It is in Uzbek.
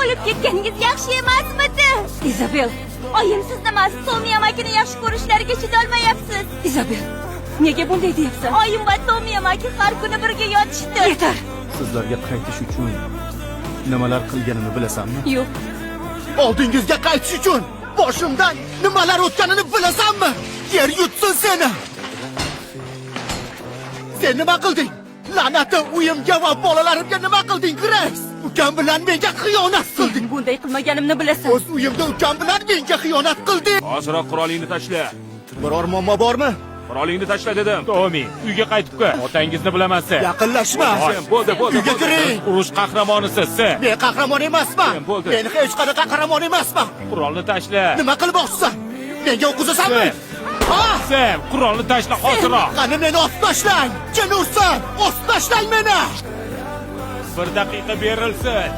O'lib ketganingiz yaxshi emasmidi? Izabel, Oyim, siz nima, Tommy amakini yaxshi ko'rishlariga chidolmayapsiz? Izabel, nega bunday deyapsan? Oyim va Tommy amaki har kuni birga yotishdi. Yetar. Sizlarga qaytish uchun nimalar qilganimni bilasanmi? Yo'q. Oldingizga qaytish uchun boshimdan nimalar o'tganini bilasanmi? Yer yutsin seni. Sen nima qilding? La'nati uyimga va bolalarimga nima qilding, Grace? Ukam bilan menga xiyonat qilding. Bunday qilmaganimni bilasan. O'z uyimda ukam bilan menga xiyonat qilding. Ozroq qurolingni tashla. Biror muammo bormi? Qurolingni tashla dedim. Tomi, uyga qaytib kel. Otangizni bilaman sen. Yaqinlashma. Sen bo'ldi, bo'ldi. Uyga bo'ldi. kiring. Urush qahramonisiz sen. Men qahramon emasman. Sen bo'ldi. Men hech qanaqa qahramon emasman. Qurolni tashla. Nima qilmoqchisan? Menga o'q uzasanmi? Sen. Ha? Sen qurolni tashla hoziroq. Qani meni otib tashlang! Jin ursin! Otib tashlang meni! Bir daqiqa berilsin.